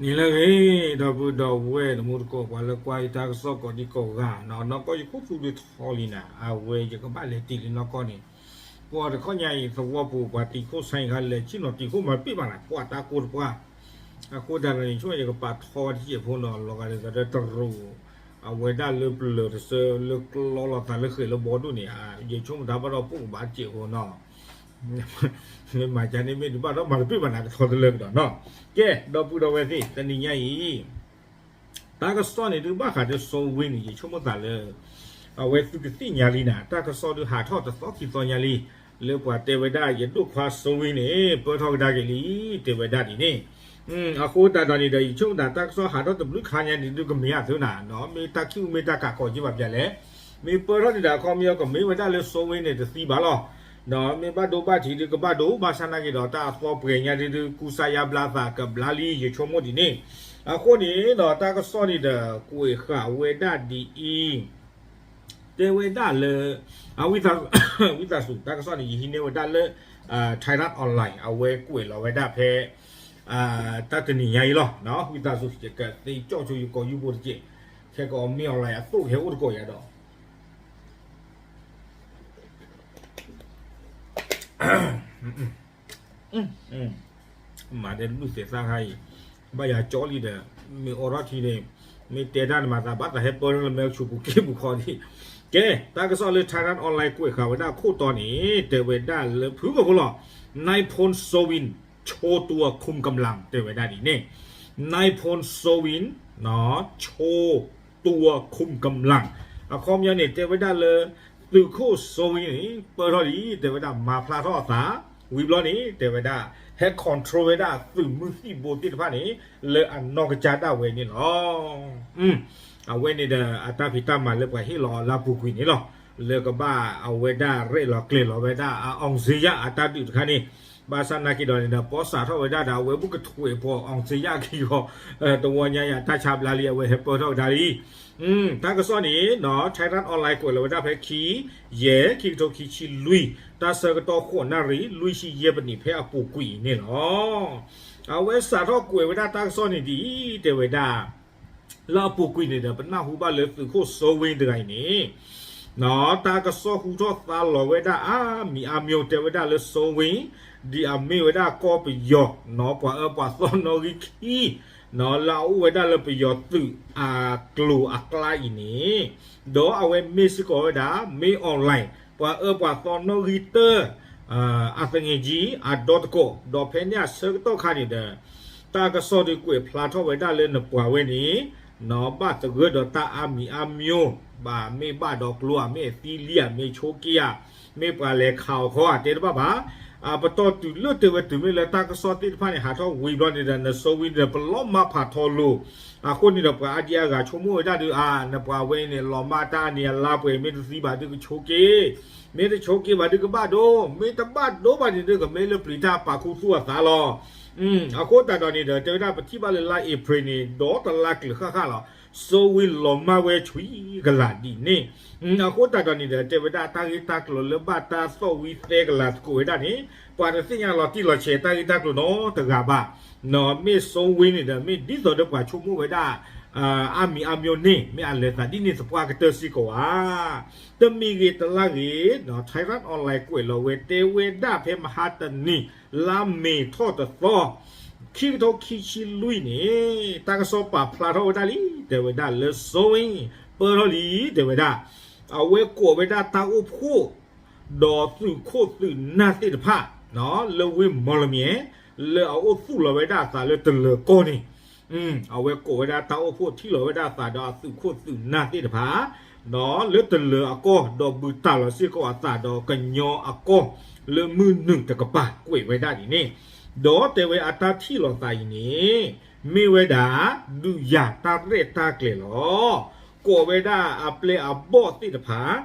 န့ၣ်လၢအဂ့ၤ ဒီပုၢ်ဒီဝဲၢ်တံၤသကိး ပှၤလၢကွၢ်ယတၢ်ကစီၣ်ကိးဒံကိးဂၤနီၤ, နီၢ်ကီၢ်ယခိၣ်သူဒုးထီလံနၤ, အဝဲယကဘၣ်လဲၤတ့ၢ်လံနီၢ်ကီၢ်န့ၣ်, ပှၤတခီညါအံၤသဝီပူၤ ပှၤတံၤခိၣ်ဆါအံၤခါလဲၤဆ့ၣ်နီၤတံၤခိၣ်မၤတပ့ၢ်ဘၣ်နၤ, ပှၤတၢ်ကိၢ်တပှၢ်, အဃိသတးဒီးန့ၣ် ဆိကမိၣ်ယကပာ်ထီဝဲတစဲးဖိနီၤ, လီၤဂာ်ဒ်သိးဒီးတရူး အဝဲဒၣ်လၢပျၢၤတစၢလၢကျီလီၤသးလၢဃဲးလၢဘီဒိၣ်န့ၣ်, ယဆိကမိၣ်တၢ်ဘၣ်ဒီးပိၢ်ကဘၣ်တစဲးဖိနီၤ မ့ၢ်မၤကန့ၣ်မ့ၢ်တဘၣ်ဒီးမၤတပ့ၢ်ဘၣ်နၤ ကထီတလၢကဒီးနီၤ. ကဲ ဒီပုၢ်ဒီဝဲၢ်သ့ၣ် တနံၤညါအံၤ တၢ်ကစီၣ်န့ၣ်ဒုးဘၣ်ဃးဒီးစိဝ့န့ၣ် ယဆိကမိၣ်သးလၢ အဝဲသုကသ့ၣ်ညါလံနၤ, တၢ်ကစီၣ်ဒုးဟးထီၣ်တသီခံသီညါလံ, လၢပှၤတဲဝဲဒၣ် ယဒိၣ်ခွါစိဝ့န့ၣ် ပၢၢ်ထီၣ်ကဒါက့ၤလံ တဲဝဲဒၣ်ဒ်န့ၣ် အဃိသတးဒီးန့ၣ်ဒီး ယဆိကမိၣ်သးတၢ်ကစီၣ်ဟးထီၣ်တဘျုးခါညါန့ၣ် ဒုးကမ့ၢ်အသုနၤ, မ့ၢ်တၢ်ခံၣ်အူမ့ၢ်တၢ်ကးကီးက့ဘၣ်ပျဲလဲၣ်, မ့ၢ်ပၢၢ်ထီၣ်န့ၣ်ဒီး အခီပညီကမ့ၢ်ဝဲဒၣ်လၢစိဝ့န့ၣ်တသံဘၣ်လီၤ. မ့ၢ်ဘၣ်ဒိဘၣ်ထံးဒုးကဘၣ်ဒိ ဘၣ်ဆၣ်နာ်က့ၤဒီး တၢ်အသီပှဲၤညါဒုး ကူစါယါဘျါသးကဘျါလံ ယဆိကမိၣ်ဒ်န့ၣ်. အဃိန့ၣ်ဒီး တၢ်ကစီၣ်န့ၣ်ဒီး ကွဲးဃာ်ဝဲဒၣ်ဒ်အံၤ တဲဝဲဒၣ်လၢ အဝံသးစူၤ တၢ်ကစီၣ်န့ၣ် ယဟံးန့ၢ်ဝဲဒၣ်လၢ Thairath Online အဝဲကွဲးလီၤဝဲဒၣ်ဖဲ တၢ်တနံၤညါအံၤလီၤ. ဝံသးစူၤ ယကသ့ကၠီၣ်ဆိယကိာ်ယူၢ်ဘိတက့ၢ်, ခဲကီးမ့ၢ် online အသိးကဟဲအိၣ်တကိးယၤဒီး မၤဒဲလူၢ်သဲးသၣ်ခါအံၤ, ဘၣ်ယၤကၠီလံဒီး မ့ၢ်အိးထီၣ်ထံန့ၣ် မ့ၢ်တဲတၢ်န့ၣ်မၤသးဘၣ်သးဟဲပၢထီၣ်လၢမဲကဆူးပူၤက့ၢ်ပူၤခီဒံး. ကဲ တၢ်ကစီၣ်လၢ Thairath Online ကွဲးဃာ်ဝဲဒၣ်ခိၣ်တီန့ၣ် တဲဝဲဒၣ်လၢဖုကဖိလီၤ, นายพล โซวิน โชว์ตัวคุมกำลัง တဲဝဲဒၣ်ဒ်န့ၣ်, นายพล โซวิน โชว์ตัวคุมกำลัง အခီပညီန့ၣ် တဲဝဲဒၣ်လၢ သုးခိၣ်စိဝ့န့ၣ် ပၢၢ်ထီၣ်လံ တဲဝဲဒၣ်မၤဖျါထီၣ်အသး, ဝံၤဘျီန့ၣ် တဲဝဲဒၣ် ဟဲ control ဝဲဒၣ်သုးမုၢ်သံၣ်ဘိသ့ၣ်တဖၣ်န့ၣ် လၢအနီၢ်ကစၢ်ဒၣ်ဝဲန့ၣ်လီၤ. အဝဲန့ၣ်ဒီး အတၢ်ဖံးတၢ်မၤလၢပှၤဟ့ၣ်လီၤအီၤလၢအပူၤကွံာ်န့ၣ်လီၤ. လၢကဘၣ်အဝဲဒၣ်ရဲၣ်လီၤကျဲၤလီၤဝဲဒၣ် အောင်ဇေယျ အတၢ်ဒုးတခါန့ၣ်, ဘၣ်ဆၣ်နာ်က့ၤဒီးန့ၣ်ဒီး ပီစးထီၣ်ဝဲဒၣ်ဒီး အဝဲဘူးကထွဲးဖိ အောင်ဇေယျ ခံဂီၤ, တဝီညါယၤတၢ်ဆါဘျါလံ အဝဲဟဲပၢၢ်ထီၣ်ကဒါလံ. တၢ်ကစီၣ်န့ၣ် Thairath Online ကွဲးလီၤဝဲဒၣ်ဖဲခံ ယဲၢ် ခံကထိခံဆံလွံၢ် တၢ်ဆၢကတီၢ်ဃိးနၣ်ရံၣ် လွံၢ်ဆံယဲၢ်ပနံး ဖဲအပူၤကွံာ်အံၤန့ၣ်လီၤ. အဝဲစးထီၣ်ကွဲးဝဲဒၣ်တၢ်ကစီၣ်န့ၣ်ဒ်အံၤ တဲဝဲဒၣ် လၢအပူၤကွံာ်န့ၣ်ဒီး ပနၢ်ဟူဘၣ်လၢသုးခိၣ်စိဝ့တဂၤအံၤန့ၣ် တၢ်ကစီၣ်ဟူထီၣ်သါလီၤဝဲဒၣ်အါမံၤအါမျိၤ တဲဝဲဒၣ်လၢစိဝ့ ဒ်အမ့ၢ်ဝဲဒၣ်ကီၢ်ပယီၤ ပှၤအၢပှၤသီနီၣ်ဂံၢ်ခံ လၢအအိၣ်ဝဲဒၣ်လၢပယီၤသုးအကျိၤအကျါအံၤန့ၣ်, ဒီးအဝဲမ့ၢ်စ့ၢ်ကီးဝဲဒၣ် မင်းအောင်လှိုင် ပှၤအၢပှၤသီနီၣ်ဂံၢ်တၢ အသငယ်ချင်း အဒီတကိး ဒီးဖဲန့ၣ်အဆၢကတီၢ်ခါန့ၣ်ဒီး တၢ်ကစီၣ်ဒုးကွဲးဖျါထီၣ်ဝဲဒၣ်လၢနပှၤဝဲန့ၣ် ဘၣ်သဂၢၢ်ဒီးတၢ်အါမံၤအါမျိၤ, ဘၣ်မ့ၢ်ဘၣ်ဒီးကျိၤဧါ, မ့ၢ်အသံလံဧါ, မ့ၢ်ဆိးက့ဧါ, မ့ၢ်ပှၤလဲၤခးအီၤခီဧါ တဲတဘၣ်ဘၣ်. အပတီၢ်တုၤလၢတဲဝဲတုၤမ့ၢ်လၢတၢ်ကစီၣ်သ့ၣ်တဖၣ်န့ၣ် ဟးထီၣ်ဝံၤဘျီန့ၣ်ဒီး နစိဝ့န့ၣ်ဒီး ပလီၢ်မၤဖးထီလိၤ, အဃိန့ၣ်ဒီး ပှၤအါဒံအါဂၤဆိကမိၣ်ဝဲဒၣ်ဒီး အါ နပှၤဝဲအံၤန့ၣ် လီၤမၢ်တၢ်အနံၤအလါပှဲၤ မ့ၢ်တသံဘၣ်ဒုးကဆိးက့ မ့ၢ်တဆိးက့ဘၣ်ဒုးကဘၣ်ဒိ, မ့ၢ်တဘၣ်ဒိဘၣ်န့ၣ်ဒုး ကမ့ၢ်လၢပျံၤတၢ်ပာ်ခူသူၣ်အသးလီၤ. အဃိသတးဒီးန့ၣ်ဒီး တဲဝဲဒၣ်ပထံၣ်ဘၣ်လၢလါအ့ဖြ့ၣ်န့ၣ် ဒီးတလါကျၢၤဃၣ်ဃၣ်လီၤ. စိဝ့လီၤမၢ်ဝဲဆံးကလးဒ်န့ၣ်. အဃိသတးဒီးန့ၣ်ဒီး တဲဝဲဒၣ်တၢ်ဂ့ၢ်တၢ်ကျိၤလၢဘၣ်တၢ်သီၣ်ဝံသဲကလၤသကိးဝဲဒၣ်န့ၣ် ပှၤတသ့ၣ်ညါလီၤတံၢ်လီၤဆဲးတၢ်ဂ့ၢ်တၢ်ကျိၤနီတဂၤဘၣ်. မ့ၢ်စိဝ့န့ၣ်ဒီး မ့ၢ်ဒ်သိးဒီးပှၤဆိကမိၣ်ဝဲဒၣ် အါမံၤအါမျိၤန့ၣ် မ့ၢ်အလဲၤသးဒ်န့ၣ်သပှၢ်ကတၢၢ်စ့ၢ်ကီးဧါ. တမံၤဂ့ၤတလါဂ့ၤ Thairath Online ကွဲးလီၤဝဲတဲဝဲဒၣ်ဖဲမဟါတနံၤ လါမ့ၤထီၣ်တသီ ခံကထိခံဆံလွံၢ်န့ၣ် တၢ်ကစီၣ်ပာ်ဖျါထီၣ်ဝဲဒၣ်လံ တဲဝဲဒၣ်လၢစိဝ့ ပၢၢ်ထီၣ်လံ တဲဝဲဒၣ် အဝဲကိးဝဲဒၣ်တၢ်အိၣ်ဖှိၣ် ဒီးသုးခိၣ်သုးနၢ်သ့ၣ်တဖၣ် လၢဝ့ၢ်မီၢ်လမၠဲၣ် လၢအအိၣ်သူၣ်လီၤဝဲဒၣ်အသးလၢတလၢၤကီၢ်န့ၣ် အဝဲကိးဝဲဒၣ်တၢ်အိၣ်ဖှိၣ်ထံၣ်လီၤဝဲဒၣ်အသးဒီးအသုးခိၣ်သုးနၢ်သ့ၣ်တဖၣ် လၢတလၢၤအကီၢ် ဒီးဘူးတံၢ်လီၤစ့ၢ်ကီးအသးဒီးကညီအကီၢ် လၢမုၢ်နုာ်တကပၤကွဲးဝဲဒၣ်ဒ်န့ၣ်, ဒီးတဲဝဲအတၢ်ထံၣ်လိာ်သးအံၤန့ၣ် မ့ၢ်ဝဲဒၣ် ဒုးယၤတၢ်ရဲၣ်တၢ်ကျဲၤလီၤ. ကိးဝဲဒၣ်အပျဲၢ်အဘီၣ်သ့ၣ်တဖၣ်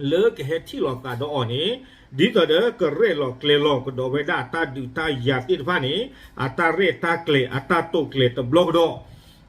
လၢကဟဲထံၣ်လိာ်သးဒီးအီၤန့ၣ် ဒ်သိးဒီးကရဲၣ်လီၤကျဲၤလီၤကဒီးဝဲဒၣ်အတၢ်ဒုးတၢ်ယၤသ့ၣ်တဖၣ်န့ၣ် အတၢ်ရဲၣ်တၢ်ကျဲၤ အတၢ်တိာ်ကျဲၤတဘျီကဒီး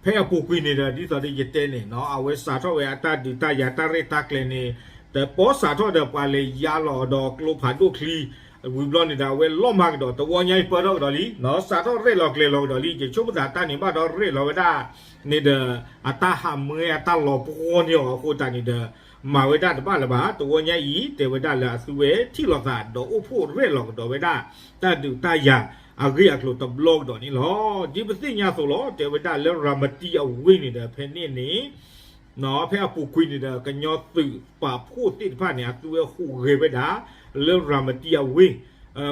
ဖဲအပူၤကွံာ်န့ၣ်ဒီး ဒ်သိးဒီးယတဲန့ၣ်နီၤ အဝဲစးထီၣ်ဝဲအတၢ်ဒုးတၢ်ယၤတၢ်ရဲၣ်တၢ်ကျဲၤန့ၣ် တပီစးထီၣ်ဒီးပှၤလဲၤယါလီၤဒီးကျိဖးဒိၣ်ချံ ဝံၤဘျီန့ၣ်ဒီး အဝဲလီၤမၢ်ကဒီး တဝီညါအံၤပၢၢ်ထီၣ်ကဒီးလံ, စးထီၣ်ရဲၣ်လီၤကျဲၤလီၤကဒီးလံ, ယဆိကမိၣ်သးတၢ်န့ၣ်ဘၣ်ဒီးရဲၣ်လီၤဝဲဒၣ်န့ၣ်ဒီး အတၢ်ဟးမၢအတၢ်လီၤပှီၢ်န့ၢ်အီၤအဃိသတးန့ၣ်ဒီး မၤဝဲဒၣ်တဘၣ်လၢၤဘၣ်. တဝီညါအံၤ တဲဝဲဒၣ်လၢအသုဝဲထံၣ်လိာ်သး ဒီးအိၣ်ဖှိၣ်ရဲၣ်လီၤကဒီးဝဲဒၣ် တၢ်ဒုးတၢ်ယၤအဂ့ၢ်အကျိၤတဘျီကဒီးန့ၣ်လီၤ. ဒ်ပသ့ၣ်ညါအသိးလီၤ, တဲဝဲဒၣ်လၢရၤမတံအဝ့ၢ်န့ၣ်ဒီး ဖဲန့ၣ်န့ၣ် ဖဲအပူၤကွံာ်န့ၣ်ဒီး ကညီသုးပာ်ဖှိၣ်သ့ၣ်တဖၣ်န့ၣ် အသုဝဲဟူးဂဲၤဝဲဒၣ် လၢရၤမတံအဝ့ၢ်,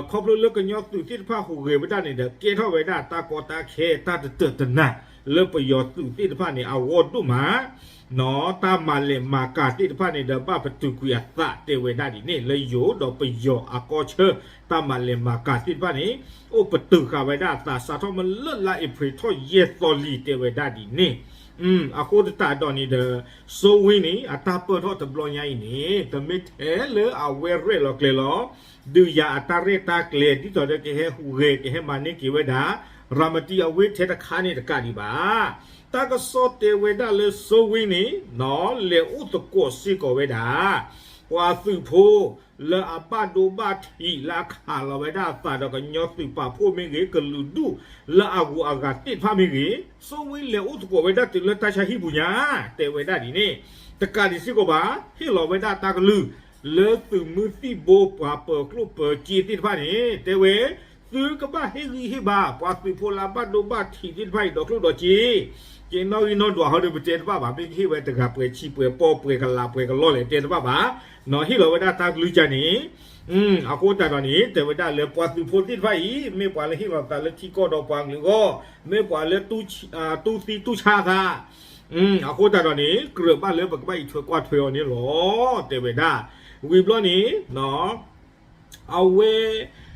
ခီဖျိလၢကညီသုးသ့ၣ်တဖၣ်ဟူးဂဲၤဝဲဒၣ်န့ၣ်ဒီး ကဲထီၣ်ဝဲဒၣ်တၢ်ကီတၢ်ခဲတၢ်တတၢာ်တနၤ လၢပယီၤသုးသ့ၣ်တဖၣ်န့ၣ် အဂီၢ်ဒိၣ်မး တၢ်မၤလဲၢ်မၤကၤသ့ၣ်တဖၣ်န့ၣ်ဒီး ဘၣ်ပတုာ်ကွံာ်အသးတဲဝဲဒၣ်ဒ်န့ၣ် လၢယိၤဒီးပယီၤအကီၢ်ဆၢ တၢ်မၤလဲၢ်မၤကၤသ့ၣ်တဖၣ်န့ၣ် အိၣ်ပတုာ်ဃာ်ဝဲဒၣ်အသး စးထီၣ်မ့ၢ်လၢလါအ့ဖြ့ၣ်ထီၣ်ယဲၢ်သီလံတဲဝဲဒၣ်ဒ်န့ၣ်. အဃိသတးဒီးန့ၣ်ဒီး စိဝ့န့ၣ် အတၢ်ပၢၢ်ထီၣ်တဘျီညါအံၤန့ၣ် တမ့ၢ်ထဲလၢအဝဲရဲၣ်လီၤကျဲၤလီၤ ဒုးယၤအတၢ်ရဲၣ်တၢ်ကျဲၤ ဒ်သိးဒီးကဟဲဟူးဂဲၤ ကဟဲမၤန့ၢ်က့ၤဝဲဒၣ် ရၤမတံအဝ့ၢ်ထဲတခါန့ၣ်တကးဒံးဘၣ်. တၢ်ကစီၣ်တဲဝဲဒၣ်လၢစိဝ့န့ၣ် လဲၤအိၣ်သကိးစ့ၢ်ကီးဝဲဒၣ် ပှၤသုးဖိ လၢအဘၣ်ဒိဘၣ်ထံးလၢအခးလီၤဝဲဒၣ်အသးဒီးကညီသုးပာ်ဖှိၣ်မ့ၢ်ဂ့ၤ ကလုာ်ဒူၣ်လၢအဂုၤအဂၤသ့ၣ်တဖၣ်မ့ၢ်ဂ့ၤ စိဝ့လဲၤအိၣ်သကိးဝဲဒၣ်တုၤလၢတၢ်ဆါဟံၣ်ပူၤညါ တဲဝဲဒၣ်ဒ်န့ၣ် တကးဒံးစ့ၢ်ကီးဘၣ် ဟ့ၣ်လီၤဝဲဒၣ်တၢ်ကလုၢ် လၢသုးမုၢ်သံၣ်ဘိပှၤပၢၤကျိၣ်ပၢၤစ့သ့ၣ်တဖၣ်န့ၣ် တဲဝဲ သုကဘၣ်ဟ့ၣ်ဂံၢ်ဟ့ၣ်ဘါ ပှၤသုးဖိလၢအဘၣ်ဒိဘၣ်ထံးသ့ၣ်တဖၣ်အံၤ ဒီးကျိၣ်ဒီးစ့ က့နီၣ်ဂံၢ်နီၣ်ဒွးဟီဒီး ပတဲတဘၣ်ဘၣ် မ့ၢ်ကဟ့ၣ်ဝဲတဂၤပှဲၤဆံပှဲၤပီၢ်ပှဲၤကလးပှဲၤကလီလဲၣ် တဲတဘၣ်ဘၣ်. ဟ့ၣ်လီၤဝဲဒၣ်တၢ်ကလုၢ်ကၢန့ၣ် အဃိသတးဒီးန့ၣ် တဲဝဲဒၣ်လၢပှၤသုးဖိသ့ၣ်တဖၣ်အံၤ မ့ၢ်ပှၤလၢဟ့ၣ်လီၤသးလၢထံကီၢ်ဒီးပှၤကလုာ်အဂီၢ်, မ့ၢ်ပှၤလၢ တူၢ်သံတူၢ်ဆါသး, အဃိသတးဒီးန့ၣ် ကြၢးဘၣ်လၢပကဘၣ်အံးထွဲကွၢ်ထွဲအီၤန့ၣ်လီၤ တဲဝဲဒၣ်. ဝံၤဘျီန့ၣ် အဝဲ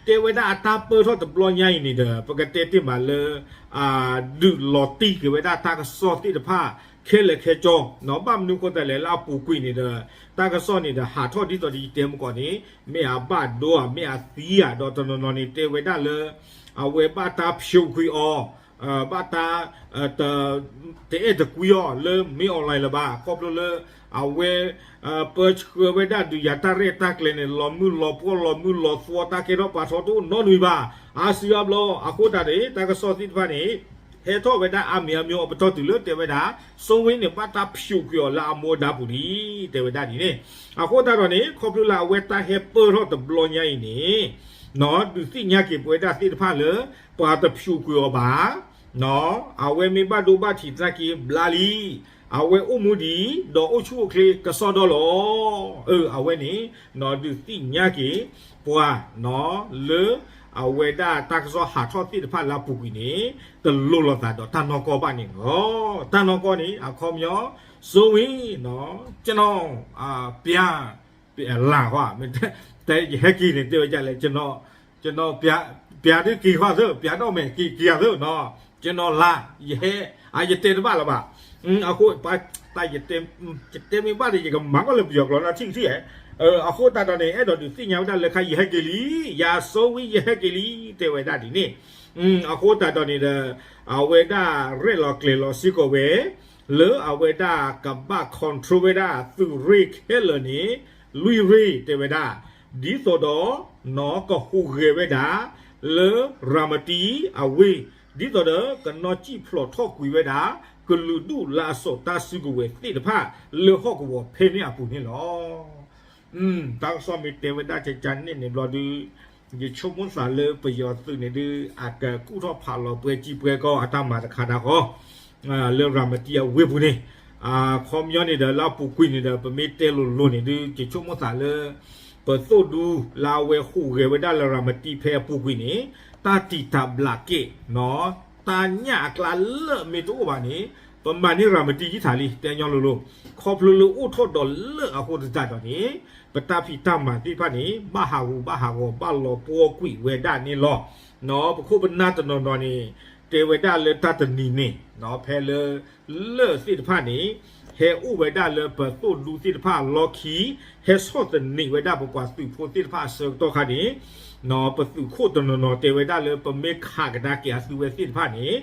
တဲဝဲဒၣ်အတၢ်ပၢၢ်ထီၣ်တဘျီညါအံၤန့ၣ်ဒီး ပကတဲတ့ၢ်မးလၢ ဒုးလီၤတံၢ်က့ၤဝဲဒၣ်တၢ်ကစီၣ်သ့ၣ်တဖၣ် ခဲလၢာ်ခဲဆ့, ဘၣ်မနုၤဃိသတးလဲၣ် လၢအပူၤကွံာ်န့ၣ်ဒီး တၢ်ကစီၣ်န့ၣ်ဒီး ဟးထီၣ်ဒ်သိးဒီးယတဲမကီးန့ၣ် မ့ၢ်အဘၣ်ဒိဧါ မ့ၢ်အသံဧါ ဒီးတနီၤနီၤန့ၣ် တဲဝဲဒၣ်လၢ အဝဲဘၣ်တၢ်ဖျိးကွံာ်အီၤ ဘၣ်တၢ် တအဲၣ်တကွံအီၤလၢ မင်းအောင်လှိုင် လၢၤဘၣ် ခီဖျိလၢ အဝဲ ပၢဆှၢဝဲဒၣ်ဒုးယၤတၢ်ရဲၣ်တၢ်ကျဲၤန့ၣ် လီၤမုၢ်လီၤပှီၢ်လီၤမုၢ်လီၤသွီ တၢ်ကဲထီၣ်ပာ်ထီၣ်တအိၣ်နီတမံၤဘၣ်. အါစုအါဘျီ အဃိသတးန့ၣ် တၢ်ကစီၣ်သ့ၣ်တဖၣ်န့ၣ် ဟဲထီၣ်ဝဲဒၣ်အါမံၤအါမံၤအီၤ ပတီၢ်တုၤလၢတဲဝဲဒၣ် စိဝ့န့ၣ်ဘၣ်တၢ်ဖျိးကွံာ်အီၤလၢအမူအဒါပူၤလံ တဲဝဲဒၣ်ဒ်န့ၣ်. အဃိသတးဒီးန့ၣ် ခီဖျိလၢအဝဲတၢ်ဟဲပၢၢ်ထီၣ်တဘျီညါအံၤန့ၣ် ဒုးသ့ၣ်ညါက့ၤပဝဲဒၣ်သ့ၣ်တဖၣ်လၢ ပှၤတဖျိးကွံာ်အီၤဘၣ် အဝဲမ့ၢ်ဘၣ်ဒိဘၣ်ထံးသနာ်က့ ဘျါလံ, အဝဲအိၣ်မူဒံး ဒီးအိၣ်ဆူၣ်အိၣ်ချ့ကစီဒီလီၤ. အဝဲန့ၣ် ဒုးသ့ၣ်ညါက့ၤပှၤ လၢအဝဲဒၣ်တၢ်ကစီၣ်ဟးထီၣ်သ့ၣ်တဖၣ်လၢအပူၤကွံာ်န့ၣ် တလိၤလိာ်သးဒီးတၢ်နီၢ်ကီၢ်ဘၣ်န့ၣ်လီၤ. တၢ်နီၢ်ကီၢ်န့ၣ် အခီပညီ စိဝ့ ကျွန်တော် ပြန် လာ ခွါ တဲ ယဟဲက့ၤန့ၣ် တဲဝဲဒ်လဲၣ် ကျွန်တော် ပြန် ဒ်က့ၤခွါသၢ ပြန်တော့မယ် က့ၤ က့ၤသၢနီၤ ကျွန်တော် လာ ယဟဲ အယတဲတဘၣ်လၢၤဘၣ်. အဃိ တၢ်ယတဲ ယတဲမ့ၢ်ဘၣ်ဒီး ယကမၤကီၢ်လၢပယီၤကျိာ်လၢထံၣ်ထံၣ်ဧါ. အဃိသတးဒီးန့ၣ် အဲၣ်ဒိးဒုးသ့ၣ်ညါဝဲဒၣ်လၢခါ ယဟဲက့ၤလံ, ယၤစိဝ့ ယဟဲက့ၤလံ တဲဝဲဒၣ်ဒ်န့ၣ်. အဃိသတးဒီးန့ၣ်ဒီး အဝဲဒၣ်ရဲၣ်လီၤကျဲၤလီၤစ့ၢ်ကီးဝဲ လၢအဝဲဒၣ်ကဘၣ် control ဝဲဒၣ်သုးရ့ၣ်ခဲလၢာ်န့ၣ် လွံၢ်ရ့ၣ်တဲဝဲဒၣ်, ဒ်သိးဒီး နီၢ်ကဟူးဂဲၤဝဲဒၣ် လၢရၤမတံအဝ့ၢ်, ဒ်သိးဒီးကနီၢ်စံၣ်ဖျိးထီၣ်ကွံာ်ဝဲဒၣ် ကလုာ်ဒူၣ်လၢအစိာ်တၢ်စုကဝဲၤသ့ၣ်တဖၣ် လၢဟီၣ်ကဝီၤဖဲန့ၣ်အပူၤန့ၣ်လီၤ. တၢ်ကစီၣ်မ့ၢ်တဲဝဲဒၣ်ကကန့ၣ်န့ၣ်ဘျီဒုး ယဆိကမိၣ်သးလၢပယီၤသုးန့ၣ်ဒုး အကကူၣ်ထီၣ်ဖးလီၤပှဲၤကံပှဲၤကီအတၢ်မၤတခါတၢ်ဃီ လၢရၤမတံအဝ့ၢ်ပူၤန့ၣ် အခီပညီန့ၣ်ဒီးလၢအပူၤကွံာ်န့ၣ်ဒီး ပမ့ၢ်တဲလိၤလိၤန့ၣ်ဒုး ယဆိကမိၣ်သးလၢ ပသိၣ်ဒူလၢအဝဲဟူးဂဲၤဝဲဒၣ်လၢရၤမတံဖဲအပူၤကွံာ်န့ၣ် တၢ်တံာ်တာ်ဘျးက့ၣ် တၢ်ညၣ်အကျါလၢအမ့ၢ်တအိၣ်ဘၣ်န့ၣ် ပမၤန့ၢ်ရၤမတံယံာ်ထးလံ တဲညီလိၤလိၤ, ခီဖျိလၢအိၣ်ထီၣ်ဒီးလၢအဃိသတးဒီးန့ၣ် ပတၢ်ဖံးတၢ်မၤသ့ၣ်တဖၣ်န့ၣ် ဘၣ်ဟးဂူာ်ဘၣ်ဟးဂီၤ ဘၣ်လီၤပှီၢ်ကွံာ်ဝဲဒၣ်န့ၣ်လီၤ. ပခိၣ်ပနၢ်တနီၤနီၤန့ၣ် တဲဝဲဒၣ်လၢတၢ်တနံၤန့ၣ် ဖဲလၢ လၢၢ်သ့ၣ်တဖၣ်န့ၣ် ဟဲအိၣ်ဝဲဒၣ်လၢပသိၣ်ဒူသ့ၣ်တဖၣ်အလီၢ်ခံ ဟဲဆီၣ်သနံးဝဲဒၣ်ပပှၤသုးဖိသ့ၣ်တဖၣ်အဆၢကတီၢ်ခါန့ၣ် ပသုးခိၣ်တနီၤနီၤတဲဝဲဒၣ်လၢပမ့ၢ်ခးကဒါက့ၤအသုဝဲသ့ၣ်တဖၣ်န့ၣ်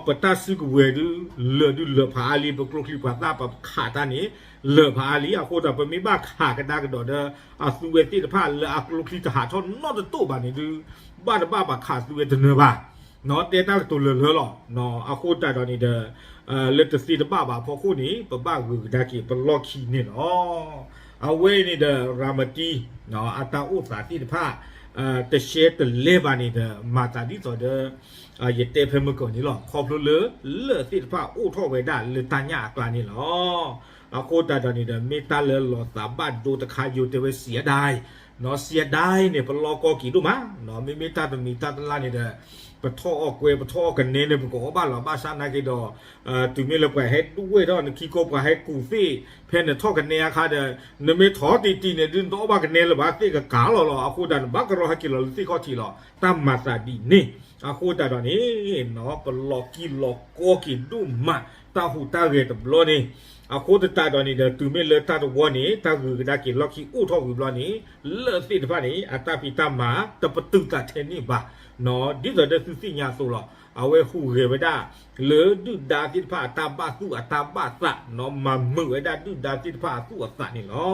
ပတၢ်စုကဝဲၤဒုး လၢာ်ဒုးလၢာ်ဖးအါလံ, ပကျိချံပှၤသၣ်ပခးတၢ်န့ၣ် လၢာ်ဖးအါလံ. အဃိသတး ပမ့ၢ်ဘၣ်ခးကဒါကဒီးဒီး အသုဝဲသ့ၣ်တဖၣ်လၢအကျိချံတဟးထီၣ်နီတတိၢ်ဘၣ်န့ၣ်ဒုး ဘၣ်တဘၣ်ပှၤခးသုဝဲတနၢၤဘၣ်, တဲတၢ်ကတိၤလၢာ်လၢာ်လီၤ. အဃိသတးဒီးန့ၣ်ဒီး လၢတသ့တဘၣ်ဘၣ်အဖီခိၣ်န့ၣ် ပဘၣ်ဂုၤကဒါက့ၤပလီၢ်ခံန့ၣ်လီၤ. အဝဲအံၤန့ၣ်ဒီး ရၤမတံ အတၢ်အိၣ်သးသ့ၣ်တဖၣ် တရှဲတလဲဘၣ်န့ၣ်ဒီး မၤသးဒ်သိးဒီး ယတဲဖဲမုၢ်ကီၢ်န့ၣ်လီၤ. ခီဖျိလၢ လၢၢ်သ့ၣ်တဖၣ်အိၣ်ထီၣ်ဝဲဒၣ်လၢတၢ်ညၣ်အကျါန့ၣ်လီၤ. အဃိသတးဒီးန့ၣ်ဒီး မ့ၢ်တၢ်လၢလီၤသးဘၣ်ဒိတခါ ယိၤတဲဝဲ စံးအဒါအံၤ, စံးအဒါအံၤန့ၣ် ပလီၢ်ကီက့ၤဒိၣ်မး, မ့မ့ၢ်တၢ်တမံၤတၢ်တလါန့ၣ်ဒီး ပထီၣ်အီၣ်ကွဲ ပထီၣ်အီၣ်ကနဲန့ၣ် ပကအီၣ်ဘၣ်လီၤ. ဘၣ်ဆၣ်နာ်က့ဒီး တုၤမ့ၢ်လၢပှၤဟဲဒွဲၣ်ထီၣ်နခံကီၢ် ပှၤဟဲကူၣ်သ့ၣ် ဖဲနထီၣ်ကနဲအခါဒီး နမ့ၢ်ထီၣ်တံၢ်တံၢ်န့ၣ်ဒုး နတအီၣ်ဘၣ်ကနဲလၢၤဘၣ်, သ့ၣ်ကကၤလီၤလီၤ. အဃိသတး နဘၣ်ကရီဟဲက့ၤလီၤလၢသ့ၣ်ခီၣ်ထံးလီၤ. တၢ်မၤသးဒ်န့ၣ် အဃိသတးဒီးန့ၣ် ပလီၢ်ကံလီၢ်ကီက့ၤဒိၣ်မး တၢ်ဟူးတၢ်ဂဲၤတဘျီန့ၣ်, အဃိသတးဒီးန့ၣ်ဒီး တုၤမ့ၢ်လၢတၢ်တဝီန့ၣ် တၢ်ဂုၤကဒါက့ၤလီၢ်ခံအိၣ်ထီၣ်ဝံၤဘျီန့ၣ် လၢၢ်သ့ၣ်တဖၣ်န့ၣ် အတၢ်ဖံးတၢ်မၤ တပတုာ်သးထဲန့ၣ်ဘၣ်, ဒ်သိးဒီးသုသ့ၣ်ညါအသိးလီၤ. အဝဲဟူးဂဲၤဝဲဒၣ် လၢဒုၣ်ဒါသ့ၣ်တဖၣ်အတၢ်ဘၣ်သူၣ်အတၢ်ဘၣ်သး, မၤမုာ်ဝဲဒၣ်ဒုၣ်ဒါသ့ၣ်တဖၣ်အသူၣ်အသးန့ၣ်လီၤ.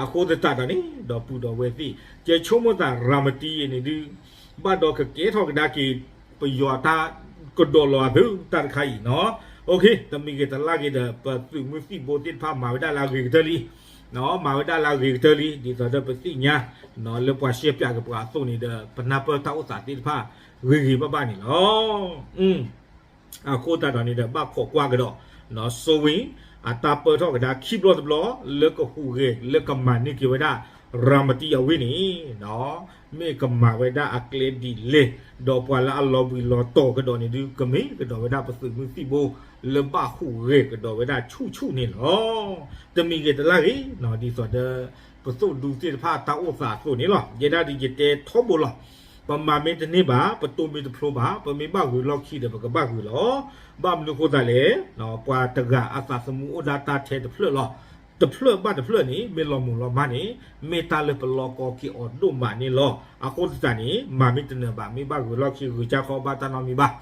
အဃိသတးဒီးန့ၣ် ဒီပုၢ်ဒီဝဲၢ်သ့ၣ် ကဲဆိကမိၣ်သး ရၤမတံအံၤန့ၣ်ဒုး ဘၣ်ဒီးကကဲထီၣ်ကဒါက့ၤ ပယီၤတၢ်ကဒီးလီၤအသုတၢ်တခါအံၤနီၤ. တမံၤဂ့ၤတလါဂ့ၤဒီး ပသုးမုၢ်သံၣ်ဘိသ့ၣ်တဖၣ်မၤဝဲဒၣ်လၢအဂ့ၤကတၢၢ်လံ, မၤဝဲဒၣ်လၢအဂ့ၤကတၢၢ်လံ ဒ်သိးဒီးပသ့ၣ်ညါ လၢပှၤရှဲပၠးက့ၤပှၤအသိးန့ၣ်ဒီး ပနၢ်ပၢၢ်တၢ်အိၣ်သးသ့ၣ်တဖၣ် ဂ့ၤဂ့ၤဘၣ်ဘၣ်န့ၣ်လီၤ. အဃိသတးဒီးန့ၣ်ဒီး ဘၣ်ခိးကွၢ်ကဒီး စိဝ့ အတၢ်ပၢၢ်ထီၣ်ကဒါခံဘျီတဘျီ လၢကဟူးဂဲၤ လၢကမၤန့ၢ်က့ၤဝဲဒၣ် ရၤမတံအဝ့ၢ်န့ၣ် မ့ၢ်ကမၤဝဲဒၣ်အကျဲဒ်လဲၣ်, ဒီးပှၤလၢအလီၤဘှံးလီၤတီၤကဒီးန့ၣ်ဒုး ကမ့ၢ်ကဒီးဝဲဒၣ်ပသုးမုၢ်သံၣ်ဘိ လၢဘၣ်ဟူးဂဲၤကဒီးဝဲဒၣ်ဆူၣ်ဆူၣ်န့ၣ်လီၤ. တမံၤဂ့ၤတလါဂ့ၤ ဒ်သိးဒီး ပသုးဒူသ့ၣ်တဖၣ်တၢ်အိၣ်သးအသိးန့ၣ်လီၤ. ယဲဒၣ်ဒ်ယတဲထီဘိလီၤ. ပမၤမ့ၢ်တန့ၢ်ဘၣ်, ပတိၢ်မ့ၢ်တဖျိဘၣ်, ပမ့ၢ်ဘၣ်ဂုၤလီၢ်ခံဒီး ပကဘၣ်ဂုၤလီၤ. ဘၣ်မနုၤအဃိသတးလဲၣ်, ပှၤတဂၤအသးသမူအိၣ်ဒၣ်တၢ်ထဲတဖျၢၣ်လီၤ. တဖျၢၣ်ဘၣ်တဖျၢၣ်န့ၣ် မ့ၢ်လီၤမုၢ်လီၤမၢ်န့ၣ် မ့ၢ်တၢ်လၢပလီၢ်ကီက့ၤအီၤဒိၣ်မးန့ၣ်လီၤ. အဃိသတးန့ၣ် မၤမ့ၢ်တနၢၤဘၣ်, မ့ၢ်ဘၣ်ဂုၤလီၢ်ခံ ဂုၤကၢ်ခီဘၣ်တၢ်နီတမံၤဘၣ်,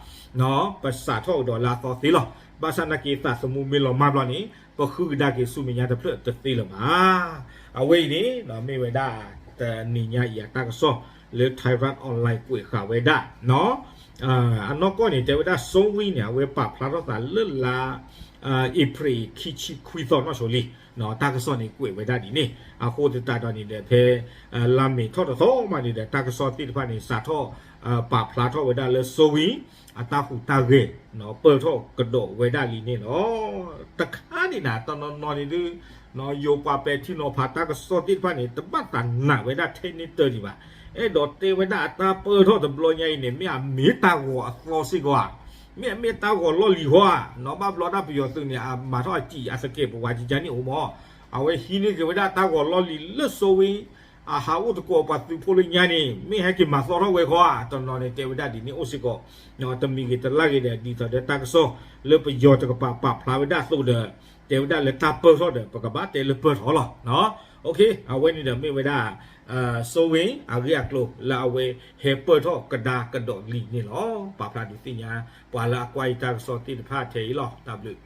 ပစးထီၣ်ကဒီးလၢအသီသ့လီၤ. ဘၣ်ဆၣ်နာ်က့ သးသမူမ့ၢ်လီၤမၢ်ဘျီန့ၣ် ပဃုကဒါက့ၤဆူမဲာ်ညါတဖျၢၣ်တသ့လၢၤဘၣ်. အဝဲအံၤန့ၣ် မ့ၢ်ဝဲဒၣ် တနံၤညါအံၤအတၢ်ကစီၣ်လၢ Thairath Online ကွဲးဃာ်ဝဲဒၣ် အနီၢ်ကီၢ်န့ၣ် တဲဝဲဒၣ် စိဝ့န့ၣ် အဝဲပာ်ဖျါထီၣ်သးလၢလါ April ခံဆံခွံသီနီၣ်ဆိလံ. တၢ်ကစီၣ်န့ၣ်ကွဲးဝဲဒၣ်ဒ်န့ၣ် အဃိသတးဒီးန့ၣ်ဒီး ဖဲ လါမ့ၤထီၣ်တသီမးန့ၣ်ဒီး တၢ်ကစီၣ်သ့ၣ်တဖၣ်န့ၣ် စးထီၣ် ပာ်ဖျါထီၣ်ဝဲဒၣ်လၢ စိဝ့ အတၢ်ဟူးတၢ်ဂဲၤ ပၢၢ်ထီၣ်ကဒီးဝဲဒၣ်လံန့ၣ်လီၤ. တခါန့ၣ်နၤ တနီၤနီၤန့ၣ်ဒုး ယိၤပှၤပဲာ်ထံနီၤဖးတၢ်ကစီၣ်သ့ၣ်တဖၣ်န့ၣ် တဘၣ်သးနာ်ဝဲဒၣ်ထဲန့ၣ်တၢ်ဒံးဘၣ်. အဲၣ်ဒိးတဲဝဲဒၣ်အတၢ်ပၢၢ်ထီၣ်တဘျီညါအံၤန့ၣ် မ့ၢ်အမ့ၢ်တၢ်ဂီၤအသီစ့ၢ်ကီးဧါ, မ့ၢ်အမ့ၢ်တၢ်ဂီၤလီၢ်လံၤဃီဧါ, နီၢ်ဘၣ်ဘျီဒၣ်ပယီၤသုးန့ၣ် အမၤထီၣ်အစံာ်အသကဲးပဝးကကါန့ၣ်အိၣ်မး, အဝဲဟံးန့ၢ်က့ၤဝဲဒၣ်တၢ်ဂီၤလီၢ်လံၤလၢစိဝ့ အဟးအိၣ်သကိးပှၤသုးဖိလၢညါန့ၣ် မ့ၢ်ဟဲက့ၤမၤသီထီၣ်ဝဲဃီဧါ, တနီၤန့ၣ်တဲဝဲဒၣ်ဒ်န့ၣ်အိၣ်စ့ၢ်ကီး, တမံၤဂ့ၤတလါဂ့ၤဒီး ဒ်သိးဒီးတၢ်ကစီၣ်လၢပယီၤတကပၤပာ်ဖျါဝဲဒၣ်အသိးဒီး တဲဝဲဒၣ်လၢတၢ်ပၢၢ်ထီၣ်ဒီး ပကဘၣ်တဲလၢပၢၢ်ထီၣ်လီၤ. အဝဲန့ၣ်ဒီးမ့ၢ်ဝဲဒၣ် စိဝ့အဂ့ၢ်အကျိၤလၢအဝဲဟဲပၢၢ်ထီၣ်ကဒါကဒီးလံန့ၣ်လီၤ. ပာ်ဖျါဒုးသ့ၣ်ညါ ပှၤလၢအကွၢ်ယတၢ်ကစီၣ်သ့ၣ်တဖၣ်ထဲအံၤလီၤ. တၢ်ဘျုး